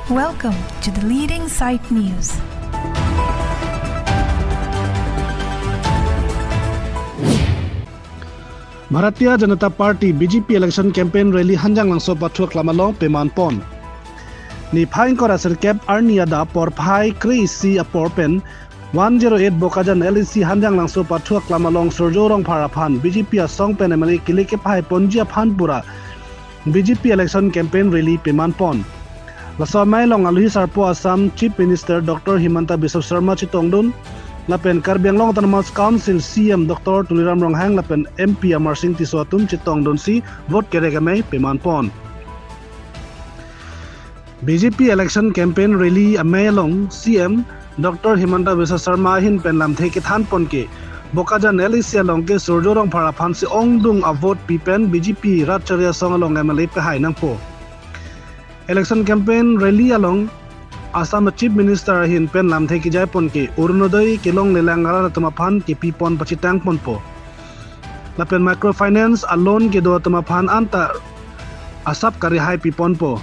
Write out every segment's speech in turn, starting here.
Welcome to the Leading Site News. Bharatiya Janata Party BJP election campaign rally hanjang langso pathuak lamalong peman pon. Ni phaing kora serkep arnia da por phai kri si apor pen 108 Bokajan LEC hanjang langso pathuak lamalong surjorong pharaphan BJP asong pen MLA kilike phai ponjia phanpura BJP election campaign rally peman pon. Laso mai long aluhi sarpo Assam Chief Minister Dr. Himanta Biswa Sarma chitongdun lapen Karbi Anglong Autonomous Council CM Dr. Tuliram Ronghang lapen MP Amar Singh Tiswatum chitongdun si vote keregamai peman pon. BJP election campaign rally amai long CM Dr. Himanta Biswa Sarma hin pen lam the ke than pon ke Bokajan LEC along ke Surjorong pharaphan si ongdung a vote pipen BJP Ratcharia song along MLA pe hai nangpo. Election campaign rally along Assam Chief Minister hin pen lam the ki jai pon ke Orunodoi kelong lelangara tama phan ke pipon pachitang pon po. Lapen microfinance alone ke do tama phan anta asap kari hai pipon po.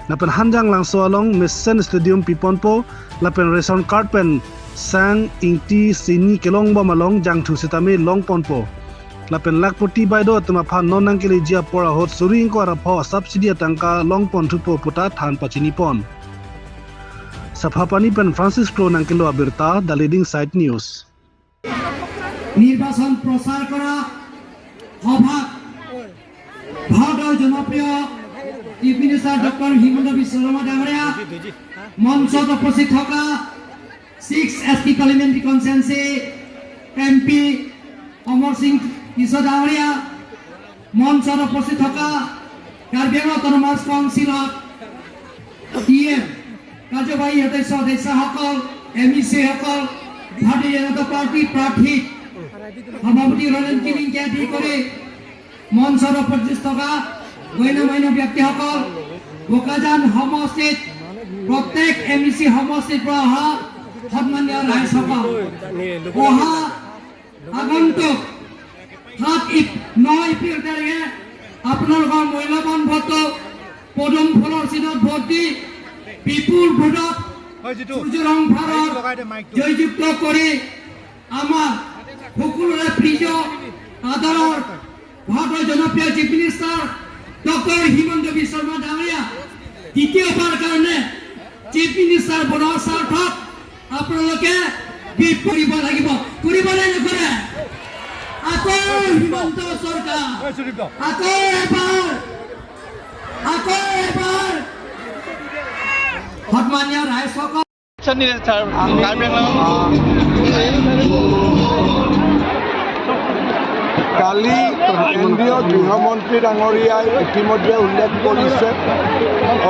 Lapen hanjang langso along Mission Stadium pipon po. Lapen ration card pen sang ingti sini kelong ba malong jang thu sitami long pon po. Lapen lakpoti baido tama phan nonang keli jia pora hot suring ko ara pho subsidy tangka long pon thupo puta than pachini pon. Saphapani pen Francis Kro nangkelo abirta the Leading Site News. নিৰ্বাচন প্ৰচাৰ কৰা সভাত ভাৰতৰ জনপ্ৰিয় chief minister doctor Himanta Biswa Sarma ডাঙৰীয়া, মঞ্চত উপস্থিত থকা 6 ST parliamentary constituency MP Amar Singh Tisso ডাঙৰীয়া, মঞ্চত উপস্থিত থকা কাৰ্বি আংলং অট'নমাছ কাউন্সিলত টি এম কাৰ্যবাহী সদস্য সদস্যসকল, এম ই চিসকল, ভাৰতীয় জনতা পাৰ্টী প্ৰাৰ্থী সভাপতি ৰঞ্জন কিলিংকে আদি কৰি মঞ্চত উপস্থিত থকা গণ্যমান্য ব্যক্তিসকল, বোকাজান সমষ্টিত প্ৰত্যেক এম ই চি সমষ্টিৰ পৰা অহা সন্মানীয় ৰাইজসকল, অহা আগন্তুক 7 9 এপ্ৰিল তাৰিখে আপোনালোকৰ মূল্যৱান ভোটটো পদুম ফুলৰ চিনত ভোট দি বিপুল ভোটত সূৰ্যৰং ভাৰত জয়যুক্ত কৰি আমাৰ সকলোৰে প্ৰিয় আদৰৰ ভাৰতৰ জনপ্ৰিয় chief minister doctor Himanta Biswa Sarma ডাঙৰীয়া দ্বিতীয়বাৰ কাৰণে চিফ মিনিষ্টাৰ বনোৱাৰ স্বাৰ্থত আপোনালোকে বিপ কৰিব লাগিব। কৰিবনে নকৰে? আকৌ হিমন্ত চৰকাৰ, আকৌ এবাৰ, আকৌ এবাৰ। সন্মানীয় ৰাইজসকল, ছাৰ, কাৰ্বি আংলং কালি কেন্দ্ৰীয় গৃহমন্ত্ৰী ডাঙৰীয়াই ইতিমধ্যে উল্লেখ কৰিছে,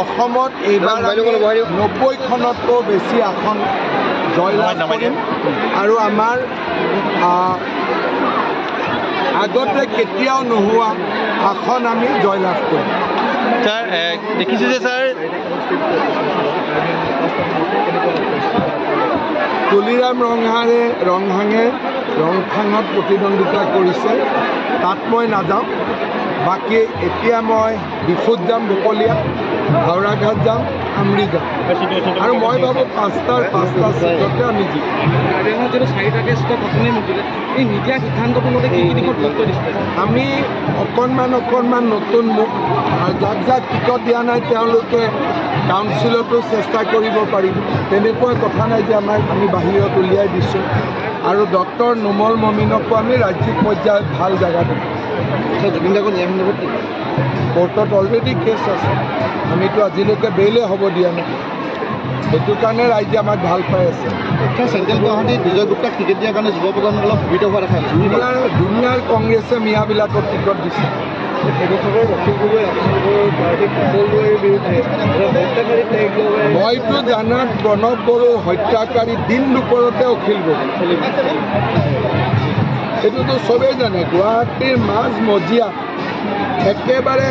অসমত এইবাৰ 90খনতকৈও বেছি আসন জয়লাভ কৰিম আৰু আমাৰ আগতে কেতিয়াও নোহোৱা আসন আমি জয়লাভ কৰিম। ছাৰ, দেখিছোঁ যে ছাৰ তুলিৰাম ৰংহাঙে ৰংখাঙত প্ৰতিদ্বন্দ্বিতা কৰিছে, তাত মই নাযাওঁ। বাকী এতিয়া মই ডিফুত যাম, বকলীয়া, হাওৰাঘাট যাম, আমৰি যাম আৰু মই ভাবোঁ পাঁচটাৰ পাঁচটা চিটতে আমি জিকিম। চাৰিটাকে চিটত প্ৰথমেই মুখ দিলে, এই নিদিয়া সিদ্ধান্তটোৰ মতে কি কি দিশত গুৰুত্ব দিছে? আমি অকণমান অকণমান নতুন মুখ আৰু যাক যাক টিকট দিয়া নাই তেওঁলোকে কাউন্সিলতো চেষ্টা কৰিব পাৰিব। তেনেকুৱা কথা নাই যে আমাক আমি বাহিৰত উলিয়াই দিছোঁ। আৰু ডক্টৰ নোমল মমিনকো আমি ৰাজ্যিক পৰ্যায়ত ভাল জেগা দিম। জুবিন গাৰ্গৰ ন্যায় সন্দৰ্ভত কি? কোৰ্টত অলৰেডি কেছ আছে, আমিতো আজিলৈকে বেইলে হ'ব দিয়া নাই। সেইটো কাৰণে ৰাইজে আমাক ভাল পাই আছে। চেণ্ট্ৰেল গুৱাহাটীত বিজয় গুপ্তাক টিকেট দিয়াৰ কাৰণে যুৱ প্ৰজন্ম অলপ সুবিধা হোৱা দেখা গৈছে। দুনিয়াৰ কংগ্ৰেছে মিয়াবিলাকক টিকট দিছে। শিৱসাগৰ অখিল গগৈ আপোনালোকৰ প্ৰাৰ্থী কুশল দুৱাৰীৰ বিৰুদ্ধে হত্যাকাৰী টেগ লগাই। মইতো জানাত প্ৰণৱ বড়োৰ হত্যাকাৰী দিন দুপৰতে অখিল গগৈ, এইটোতো চবেই জানে। গুৱাহাটীৰ মাজ মজিয়াত, একেবাৰে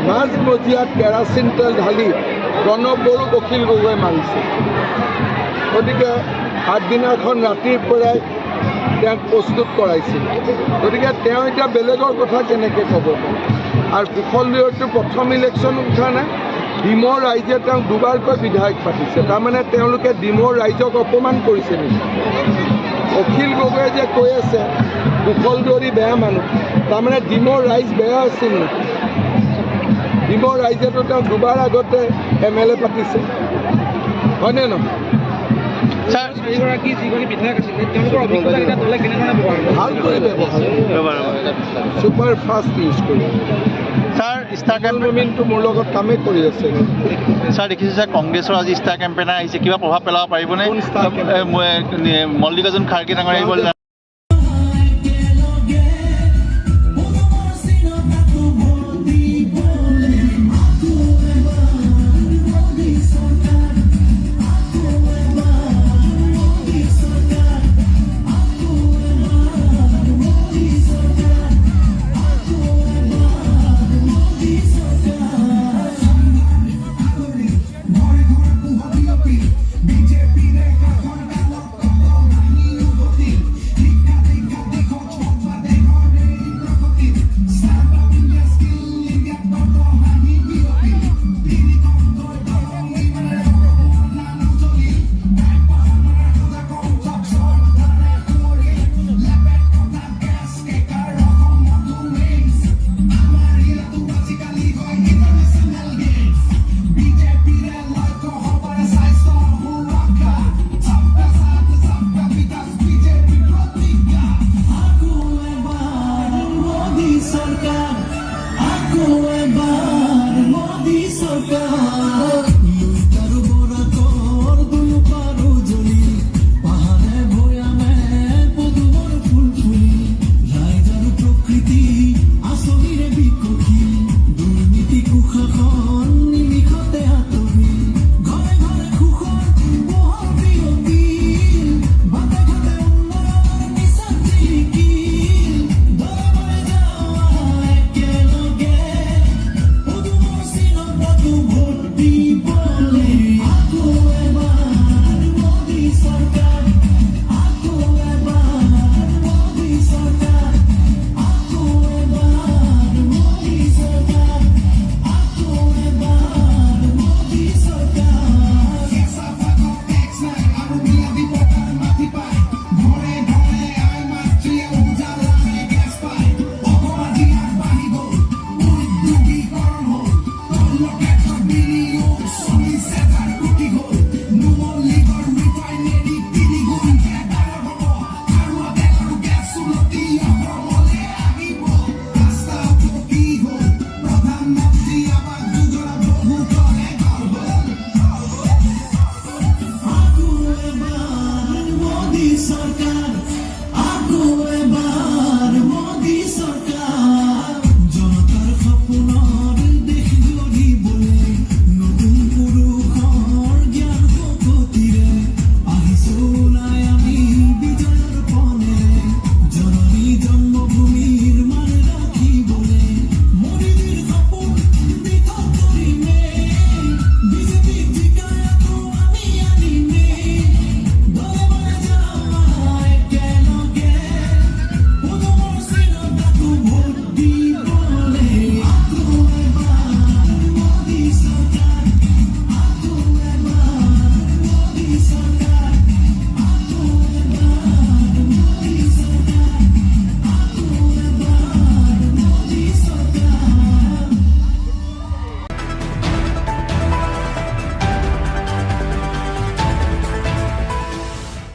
মাজ মজিয়াত কেৰাচিন তেল ঢালি প্ৰণৱ বড়োক অখিল গগৈ মাৰিছে। গতিকে আগদিনাখন ৰাতিৰ পৰাই তেওঁক প্ৰস্তুত কৰাইছিল। গতিকে তেওঁ এতিয়া বেলেগৰ কথা কেনেকৈ ক'ব পাৰে? আৰু কুশল দুৱৰীটো প্ৰথম ইলেকশ্যন উঠা নাই। ডিমৌৰ ৰাইজে তেওঁক দুবাৰকৈ বিধায়ক পাতিছে। তাৰমানে তেওঁলোকে ডিমৌৰ ৰাইজক অপমান কৰিছে নেকি? অখিল গগৈয়ে যে কৈ আছে কুশল দুৱৰী বেয়া মানুহ, তাৰমানে ডিমৌৰ ৰাইজ বেয়া আছিল নেকি? ডিমৌৰ ৰাইজেতো তেওঁক দুবাৰ আগতে এমএলএ পাতিছে, হয়নে নহয়? ছাৰ, ভালকৈ ব্যৱহাৰ, ছুপাৰ ফাষ্ট ইউজ কৰিব। ছাৰ, ষ্টাৰ কেম্পেইন মমিনটো মোৰ লগত কামেই কৰি আছে। ছাৰ, দেখিছোঁ ছাৰ, কংগ্ৰেছৰ আজি ষ্টাৰ কেম্পেইনাৰ আহিছে, কিবা প্ৰভাৱ পেলাব পাৰিবনে? কোন star campaigner? Mallikarjun Kharge ডাঙৰীয়া আহিব।